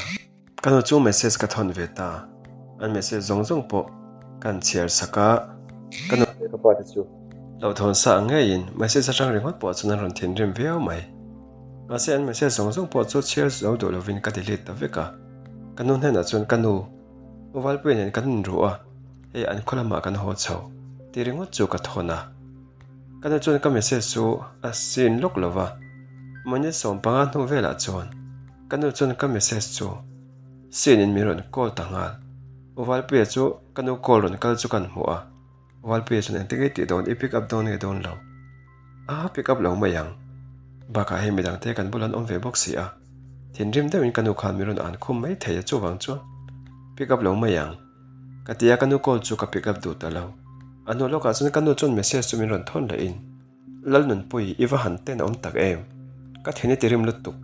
[SPEAKER 1] Ka nu chu message ka thawn ve ta, an message zawng zawng pawh kan chhiar sak a, ka nu leh ka pa te chu hlauhthawn sa ang ngeiin message atang ringawt pawh chuan an rawn thinrim viau mai. Mahse an message zawng zawng pawh chu chhiar zo duh lovin ka delete ta vek a. Ka nu hnenah chuan ka nu, U Valpuia nen kan inruh a, hei an khaw lamah kan haw chho tih ringawt chu ka thawn a. Ka nu chuan ka message chu a sin lawk lo va, minute 15 hnu velah chuan ka nu chuan ka message chu sin in min rawn call ta nghal. U Valpuia chu ka nu call rawn kal chu kan hmuh a. Valpuia chuan engtin nge tih dawn i pick up dawn nge dawn lo? A pick up lo mai ang. Bakah hei midang te kan bulah an awm ve bawk si a. Thinrim deuhin ka nu khan min rawn an khum mai thei a chuvang chuan pick up lo mai ang. Ka ti a ka nu call chu ka pick up duh ta lo. A hnu lawkah chuan ka nu chuan message chu min rawn thawn leh in Lalnunpui i va han ten a awm tak em? Ka thin i ti rim lutuk.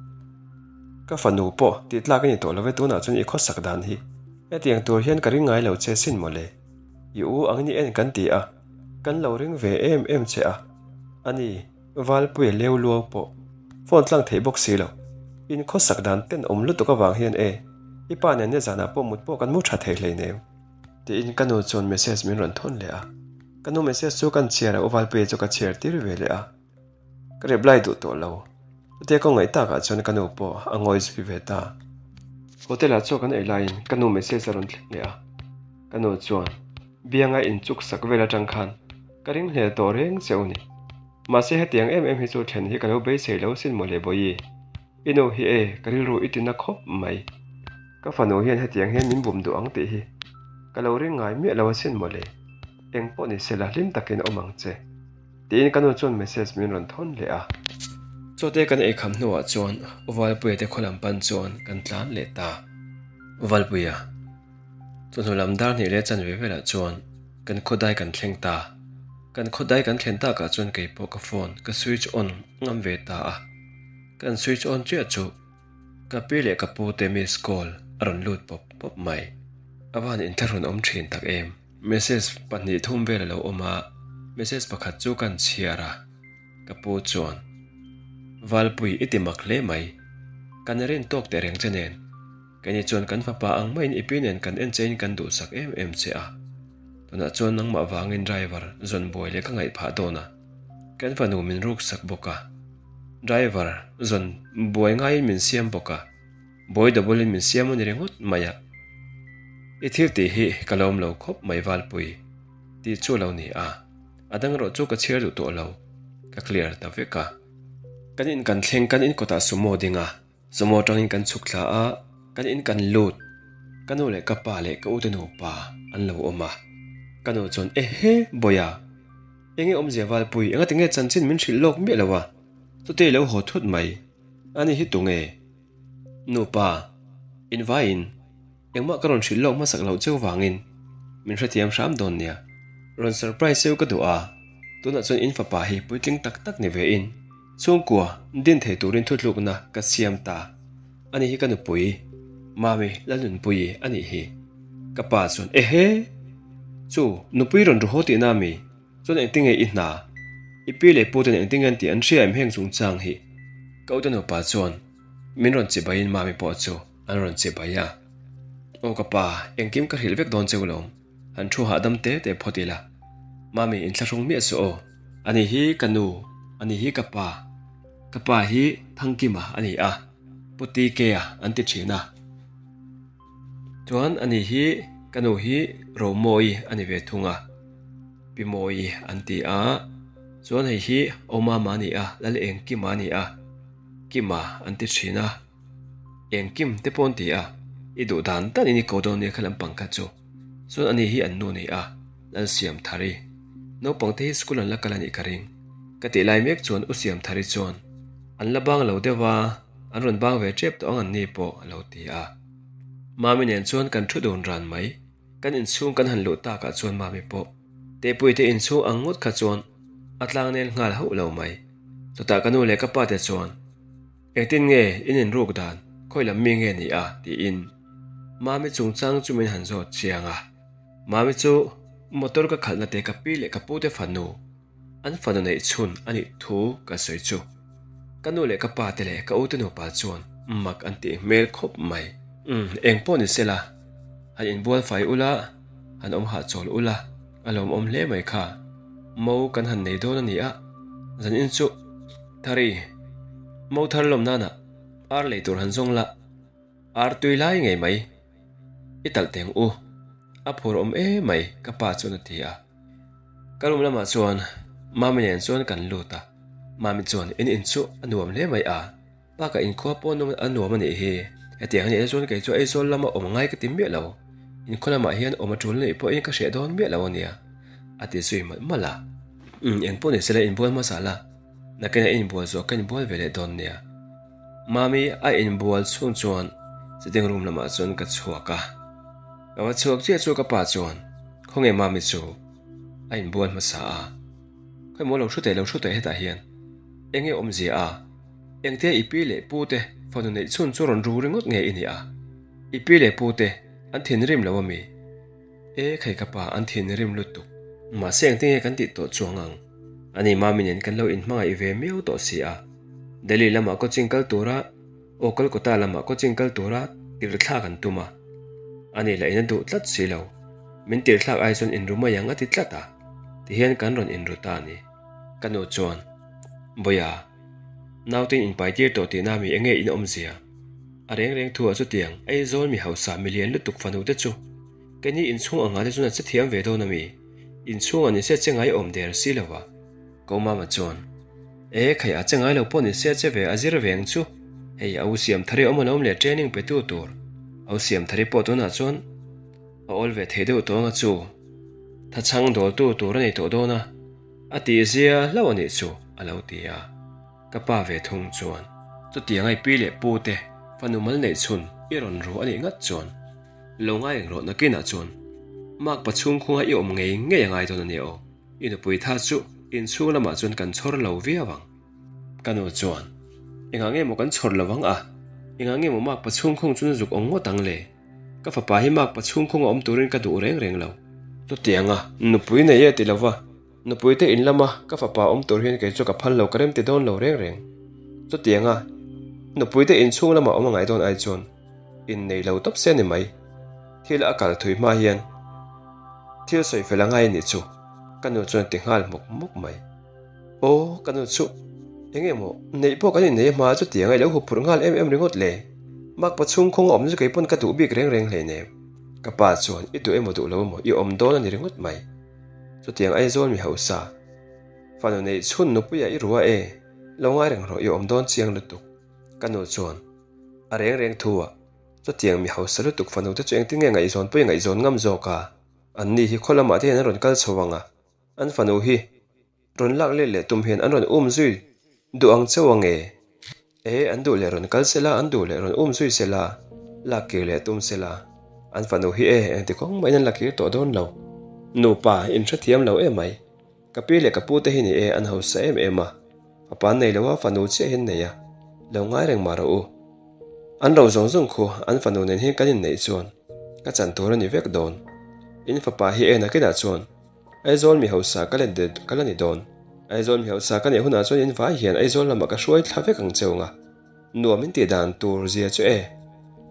[SPEAKER 1] Ka fanu pawh tih tlak i ni tawh lo ve tunah chuan i khawsak dan hi hetiang tur hian ka ring ngai lo che sin mawle. I u ang ni en kan ti a, kan lo ring ve em em che a. Ani, Valpuia leu luau pawh phone tlang thei bawk si lo. In khawsak dan ten awm lutuk avang hian e, i pa nen nizanah pawh mut pawh kan mu tha thei hleinem. Tiin ka nu chuan message min rawn thawn leh a. Ka nu message chu kan chhiar a, u Valpuia chu ka chhiar tir ve leh a. Ka reply duh tawh lo. Chutia ka ngaih takah chuan ka nu pawh a ngawi zui ve ta. Hotel ah chaw kan ei laiin ka nu message a rawn thleng leh a. Ka nu chuan, Bianga inchuk sak vel atang khan ka ring hlel tawh reng che u ni. Mahse hetiang em em hi chu thlen hi ka lo beisei lo sin mawle Bawihi. I nu hi e, ka rilru i tina khawp mai. Ka fanu hian hetiang hian min bum duh ang tih hi ka lo ring ngai miah lo asin mawle. Eng pawh ni sela hlim takin awm ang che. Tiin ka nu chuan message min rawn thawn leh a. Chawte kan eikham hnuah chuan Uvalpuia te khaw lam pan chuan kan tlan leh ta. Uvalpuia, Chawhnu lam dar hnih leh chanve velah chuan kan khawdai kan thleng ta. Kan khawdai kan thlen takah chuan kei pawh ka phone ka switch on ngam ve ta a. Kan switch on chiah chu ka pi leh ka pu te miss call a rawn lut pawp pawp mai. A va han inthlahrun awm thin tak em. Message pahnih thum vel a lo awm a, message pakhat chu kan chhiar a, ka pu chuan, Valpui i ti mak hle mai, kan rin tawk teh reng che nen, keini chuan kan fapa ang maiin i pi nen kan en chein kan duhsak em em che a, tunah chuan nangmah vangin driver zawn buai leh ka ngaih phah dawn a, kan fanu min ruksak bawk a, driver zawn buai ngaiin min siam bawk a. Bawi double in min siam a ni ringawt mai a, i thil tih hi ka lawm lo khawp mai Valpui tih chu a lo ni a, a dang erawh chu ka chhiar duh tawh lo, ka clear ta vek a. Kan in kan thleng kan in kawtah sumo ding a, sumo atangin kan chhuk thla a, kan in kan lut, ka nu leh ka pa leh ka ute nupa an lo awm a, ka nu chuan ehe Bawiha, enge awmzia Valpui engati nge chanchin min hrilh lawk miah lo a, chutei lo haw thut mai, ani hi tunge? Nupa, invaiin engmah ka rawn hrilh lawk hmasak loh cheu vangin min hrethiam hram dawn nia. Rawn surprise cheu ka duh a, tunah chuan in fapa hi puitling tak tak ni vein chhungkua din thei turin thutlukna ka siam ta. Ani hi ka nupui, Mami Lalnunpuii a nih hi. Ka pa chuan, Ehe! Chu, nupui rawn ruhaw tihna mi? Chuan engtinge i hna? I pi leh pu ten engtinge an tih an hria em heng chungchang hi? Ka ute nupa chuan min rawn chibaiin mami pawh chu an rawn chibai a. Aw ka pa, engkim ka hrilh vek dawn cheu lo, han thu hahdam te te phawt ila. Mami inthlahrung miah suh aw. Ani hi ka nu, ani hi ka pa. Ka pa hi Thangkima a ni a, Pu TK-a an ti thin a. Chuan ani hi ka nu hi Romawi a ni ve thung a, Pi Mawi an ti a, chuan hei hi Omama a ni a, Lal Engkima a ni a, Kima an ti thin a, Engkim te pawh an ti a, i duh dan dan in i ko dawn nia kha lampang kha chu. Chuan ani hi an nu a ni a, Lalsiamthari. Naupang te hi school an la kal a nih ka ring. Ka tih lai mek chuan U Siamthari chuan an la bang lo deuh a, An rawn bang ve tep tawh ang an ni pawh a lo ti a. Mami nen chuan kan thu dun ran mai. Kan inchhung kan han luh takah chuan Mami pawh Tepuite inchhung ang ngawt kha chuan a tlangnel nghal hauh lo mai. Chutah ka nu leh ka pa te chuan, Engtin nge in inruk dan, khawi lam mi nge ni a? tiin Mami chungchang chu min han zawt chiang a. Mami chu motor ka khalhna te ka pi leh ka pute fanu An fanu neih chhun a nih thu ka sawi chu ka nu leh ka pa te leh ka ute nupa chuan mak an tih hmel khawp mai. Umm, eng pawh ni sela, han inbual fai ula, han awm hahchawl ula, a lawmawm hle mai kha. Mo kan han nei dawn a ni a, zan in chu Thari, mo thar lawm nana ar lei tur han zawng la, ar tui lai ngei mai, i talh teng u, a phur awm em mai ka pa chuan a ti a. Ka room lamah chuan Mami nen chuan kan lut a, Mami chuan in in chu a nuam hle mai a, bakah inkhua pawh a nuam a nih hi, hetiang a nih chuan kei chu Aizawl lama awm ngai ka ti miah lo, inkhua lamah hian awm a tul nih pawhin ka hreh dawn miah lo a nia, a ti zui malh malh a. Umm engpawh ni sela inbual hmasa la, nakinah i inbual zawh ka inbual ve leh dawn nia. Mami a inbual chhung chuan sitting room lamah chuan ka chhuak a. Ka va chhuak chiah chu ka pa chuan khawnge mami chu a inbual hmasa a, khawimaw lo hru teh lo hru teh hetah hian enge awmzia a, engtia i pi leh pu te fanu neih chhun chu rawn ru ringawt nge i nih a, i pi leh pu te an thinrim lo ami? E khai ka pa an thinrim lutuk, mahse engtinge kan tih tawh chuang ang, ani mami nen kan lo inhmangaih ve miau tawh si a, Delhi lamah coaching kal tura Aw Kolkata lamah coaching kal tura tirthlak an tum a, ani lah in a duh tlat si lo. Min tirthlak ai chuan inru mai ang a ti tlat a, tihian kan rawn inru ta a ni. Ka nu chuan, Bawia, nautein inpaitir tawh tihna mi enge in awmzia? A reng reng thu ah chutiang Aizawl mi hausa milian lutuk fanu te chu keini inchhung angah te chuan a che thiam ve dawn a mi? Inchhungah ni se che ngai awm der si lo a. Ko Mama chuan, E, khai a che ngai lo pawh ni se che ve a zir ve ang chu. Hei a u siam thari awm alawm leh training pe tu tur. A u siam thari pawh tunah chuan a awl ve thei deuh tawh anga chu. Tha chhang dawl tu tur a nei tawh dawn a. A tihzia hlauh a nih chu, a lo ti a. Ka pa ve thung chuan, Chutiang i pi leh pu te fanu mal neih chhun i rawn ru a nih ngat chuan, lo ngai eng rawh nakinah chuan Mark pa chhungkhunga i awm ngei ngei a ngai dawn a nia aw, i nupui tha chu inchhung lamah chuan kan chhawr lo viau ang. Ka nu chuan, Engah nge maw kan chhawr lo ang a? Engah nge maw Mark pa chhungkhung chu na zuk awm ngawt ang le? Ka fapa hi Mark pa chhungkhunga awm turin ka duh reng reng lo. Chutianga nupui nei e ti lova nupui te in lama ka fapa awm tur hian kei chu ka phal lo ka remti dawn lo reng reng. Chutianga nupui te inchhung lama awm a ngai dawn ai chuan innei lo tawp se ni mai. Thil a kal thui hma hian thil sawi fel a ngai a nih chu ka nu chuan a ti nghal hmuk hmuk mai. Aw, ka nu chu eng emaw neih pawh kan innei a hma chutiang a i lo hup phurh nghal em em ringawt le. Makpa chhung khawnga awm chu kei pawn ka duh bik reng reng hleinem. Ka pa chuan i duh emaw duh lo emaw i awm dawn a ni ringawt mai. Chutiang Aizawl mi hausa fanu neih chhun nupuia i rua e, lo ngai reng rawh i awm dawn chiang lutuk. Ka nu chuan a reng reng thu a, chutiang mi hausa lutuk fanu te chu engtin nge ngaihzawn pawh i ngaihzawn ngam zawk a, an ni hi khaw lamah te hian an rawn kal chho ang a, An fanu hi rawn lak let leh tum hian an rawn um zui duh ang chauh ang e. E, an duh leh rawn kal sela, an duh leh rawn um zui sela, lak kir leh tum sela. An fanu hi e, engti kawng mahin an la kir tawh dawn lo. Nupa inhrethiam lo emai. Ka pi leh ka pu te hi ni e, an hausa em em a. Fapa an nei lo a, fanu chiah hi an nei a. Lo ngai reng mah rawh u. An ro zawng zawng khu an fanu nen hian kan inneih chuan ka chan tur a ni vek dawn. In fapa hi e nakinah chuan Aizawl mi hausa ka let det ka la ni dawn. Aizawl mi hausa ka nih hunah chuan in vai hian Aizawl lamah ka hruai thla vek ang cheu nga. Nuam in tih dan tur zia chu e.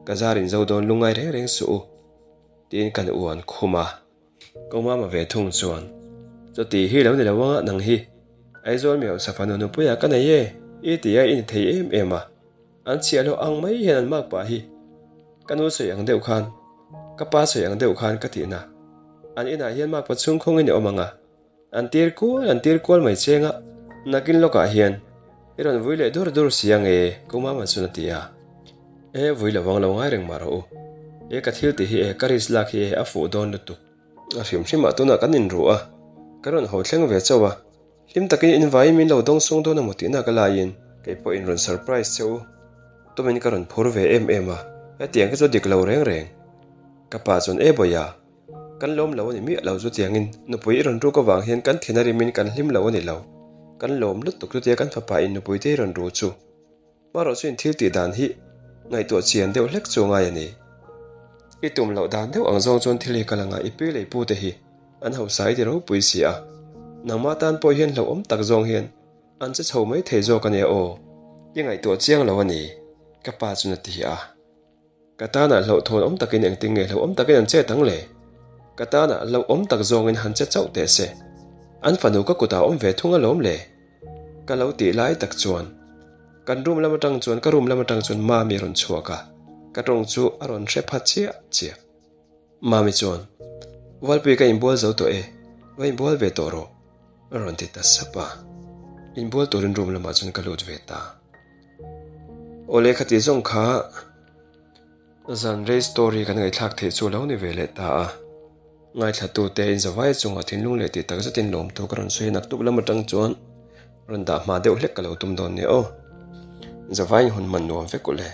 [SPEAKER 1] Ka zar in zo dawn lungngai reng reng suh u. Tiin kan uan khum a. Ko mama ve thung chuan, Chuti hi lo ni lo anga nang hi. Aizawl mi hausa fanu nupuia ka nei e, i ti a i ni thei em em a. An chhiah loh ang mai hian an mak pah hi. Ka nu sawi ang deuh khan, ka pa sawi ang deuh khan ka tihna. An inah hian makpa chhung khawngin i awm ang a, an tir kual an tir kual mai cheng a, nakin lawkah hian i rawn vui leh dur dur si ang e, Ku Mama chuan a ti a. E, vui lo vang lo ngai reng mah rawh u. E, ka thil tih hi e, ka risk lak hi e, a fuh dawn lutuk. A hrim hrimah tunah kan inruh a, ka rawn haw thleng ve chauh a. Hlim takin in vaiin min lo dawng sung dawn emaw tihna ka laiin kei pawh in rawn surprise che u. Tumin ka rawn phur ve em em a, hetiang hi chu dik lo reng reng. Ka pa chuan e bawia, kan lawm lo a ni miah lo chutiangin nupui i rawn ruk avang hian kan thin a rimin kan hlim lo a ni lo. Kan lawm lutuk chutia kan fapa in nupui te i rawn ru chu. Marawh chu in thil tih dan hi ngaihtuah chian deuh hlek chu ngai a ni. I tum loh dan deuh ang zawng chuan thil hi kal anga i pi leh i pu te hi an hausa i ti ropui si a, nangmah tan pawh hian hlauhawm tak zawng hian an che chho mai thei zawk a nia aw, i ngaihtuah chiang lo a ni, ka pa chuan a ti a. Ka tanah hlauhthawn awm takin engtin nge hlauhawm takin an chet ang le? Ka tanah hlauhawm tak zawngin han che chauh teh se. An fanu ka kutah awm ve thung alawm le? Ka lo tih lai tak chuan kan room lam atang chuan ka room lam atang chuan Mami a rawn chhuak a, ka tawng chu a rawn hre pha chiah chiah. Mami chuan, Valpui ka inbual zo tawh e, va inbual ve tawh rawh, a rawn ti ta sap a. Inbual turin room lamah chuan ka lut ve ta. Aw lehkha tih zawng kha zan rei story kan ngaihthlak theih chu a lo ni ve leh ta a. Ngaithlatute inzavai chungah thinlung leh tih tak zetin lawmthu ka rawn sawi a, naktuk lam atang chuan rawn dah hma deuh hlek ka lo tum dawn nia aw. Zavaiin hun hman nuam vek u le.